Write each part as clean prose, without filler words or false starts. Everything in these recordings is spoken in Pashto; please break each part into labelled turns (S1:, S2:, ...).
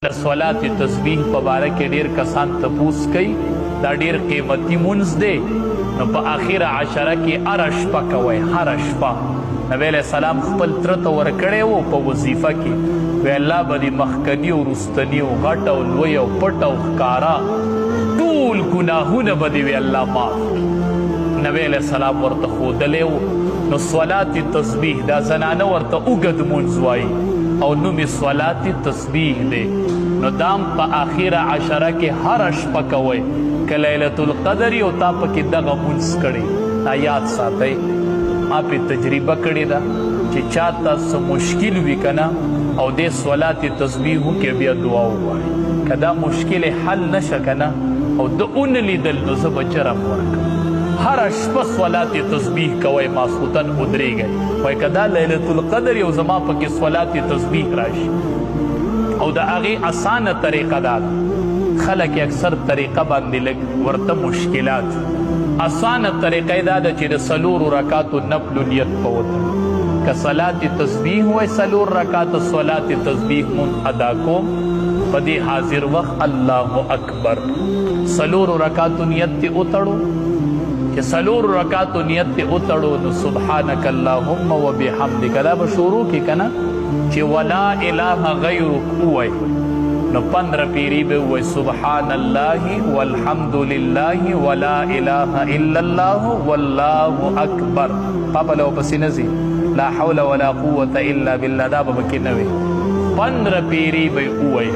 S1: د صلات تسبیح په باره کې ډیر کسان تپوس کوي، دا ډیر قیمتي مونځ دی. نو په اخیره عشره کې هره شپه کوئ، هره شپه. نبی علیه السلام خپل تره ته ورکړی و په وظیفه کې، وی الله به دې مخکني او وروستني او غټ او لوی او پټ او ښکاره ټول ګناهونه به دې وی الله معاف کړي. نبی علیه السلام ورته ښودلی و. نو صلات تسبیح دا زنانه ورته اوږد مونځ وایي او نوم یې صلات تسبیح دی. نو دام په اخیره عشره کې هره شپه کوئ، که لیلة القدر او تا پکې دغه مونځ کړی، دا یاد ساتئ. ما پې تجربه کړې ده چې چاته څه مشکل وي که نه او دې صلات تسبیح وکړي بیا دعا وغواړي، که دا مشکل حل نه شه که نه او ده ونه لیدل نو زه به جرم ورکړم. هره شپه صلات تسبیح کوئ، ماسخوتن ودرېږئ، وایي که دا لیلة القدر یو زما پکې صلات تسبیح راشي. او د هغې اسانه طریقه دا ده، خلک اکثر طریقه باندې لږ ورته مشکلات. اسانه طریقه دا ده چې د څلورو رکعاتو نفلو نیت په وتړي. که صلات تسبیح وای، څلور رکعات صلات تسبیح مونږ ادا کوم په دې حاضر وخت، الله اکبر. څلورو رکعاتو نیت ته وتړو، چې څلورو رکعاتو نیت ته وتړو نو سبحانک اللهم وبحمدک دا به شروع کې کنه چې ولا اله غیرک وای، نو 15 پیری به وای سبحان الله والحمد لله ولا اله الا الله والله اکبر. پاپه له پسې نه ځي، لا حول ولا قوة الا بالله دا به پکې نه وي. 15 پیری به وای،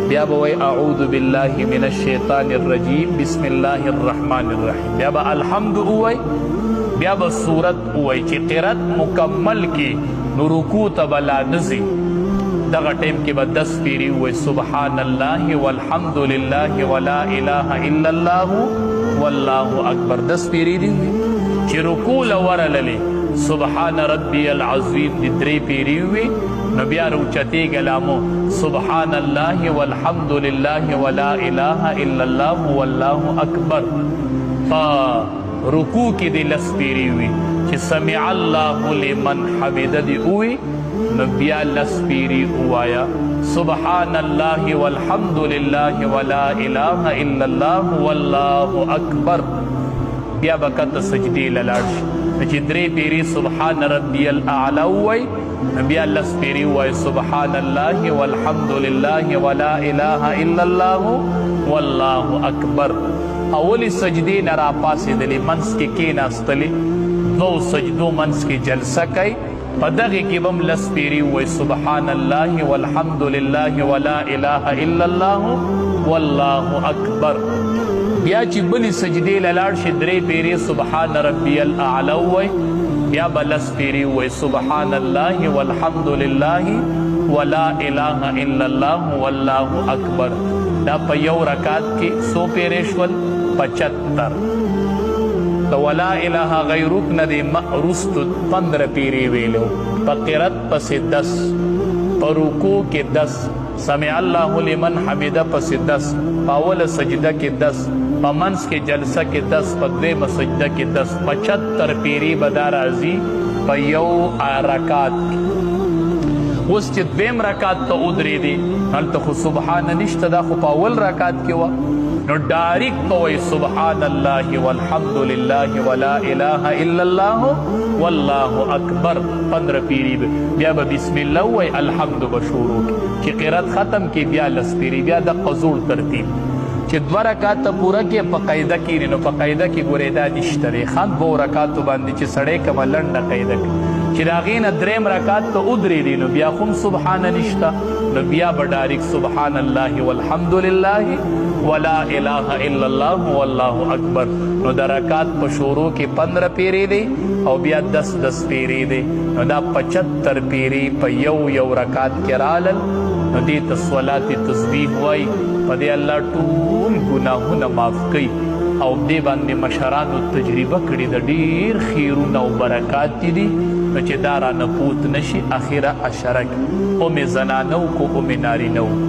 S1: بیا به وای اعوذ بالله من الشیطان الرجیم بسم الله الرحمن الرحیم، بیا به الحمد وای، بیا به سورت وای. چې قرات مکمل کی نو رکوع ته به لا نه ځي، دغه ټیم کې به 10 پیری وای سبحان الله والحمد لله ولا اله الا الله والله اکبر. 10 پیری دی چې رکوع له ورللې سبحان ربی العظیم دې 3 پیری وي، نو بیا راوچتېږه لامو سبحان الله والحمد لله ولا اله الا الله والله اکبر. په رکوع کې دې 10 پیری وي چې سمع الله لمن حمده دې ووي، نو بیا 10 پیری ووایا سبحان الله والحمد لله ولا اله الا الله والله اکبر. بیا به کته سجدې له لاړ شي، چې 3 پیری سبحان ربی الاعلی ووایي، نو بیا 10 پیری ووایي سبحان الله والحمد لله ولا اله الا الله والله اکبر. اولې سجدې نه راپاڅېدلې، منځ کې کېناستلې، دوو سجدو منځ کې جلسه کوي، په دغې کې به هم 10 پیری ووایي سبحان الله والحمد لله ولا اله الا الله والله اکبر. بیا چې بلې سجدې له لاړ شي 3 پیری سبحان ربی الاعلی ووایي، بیا به 10 پیری ووایي سبحان الله والحمد لله ولا اله الا الله والله اکبر. دا په یو رکعت کې څو پیرې شول؟ 75. د ولا اله غیرک نه دې وروستو 15 پیرې ویلو، په قرت پسې 10، په رکوع کې 10، سمع الله لمن حمده پسې 10، په اوله سجده کې 10، په منځ کې جلسه کې 10، په دویمه سجده کې 10، 75 پیرې به دا راځي په یو رکعت کې. اوس چې دویم رکعت ته ودرېدې هلته خو سبحان نشته، دا خو په اول رکعت کې وه، نو ډایرکټ به وایي سبحان الله والحمد لله ولا اله الا الله والله اکبر. 15 پیری به بیا به بسم الله ووایي، الحمد به شروع کړي، چې قرات ختم کړي بیا 10 پیری، بیا دقه زوړ ترتیب. چې 2 رکعاته پوره کړي په قاعده کې، نو په قاعده کې ګورې دا نشته دی خان، 2 رکعاتو باندې چې سړی کومه لنډه قاعده کړي، چې د هغې نه دریم رکعت ته ودرېدې نو بیا هم سبحان نشته، نو بیا به ډایرکټ سبحان الله والحمد لله ولا اله الا الله والله اکبر. نو د رکعت په شروع کې 15 پیرې دی او بیا 10 10 پیرې دی، نو دا 75 پیرې په یو یو رکعت کې رالل. نو دې ته صلات تسبیح وایي. په دې الله ټول ګناهونه معاف کوي او دې باندې مشرانو تجربه کړې ده، ډېر خیرونه او برکات دي. نو چې دا رانه پوت نشي اخیره عشره کې، او مې زنانه وکړو او مې نارینه وکړو.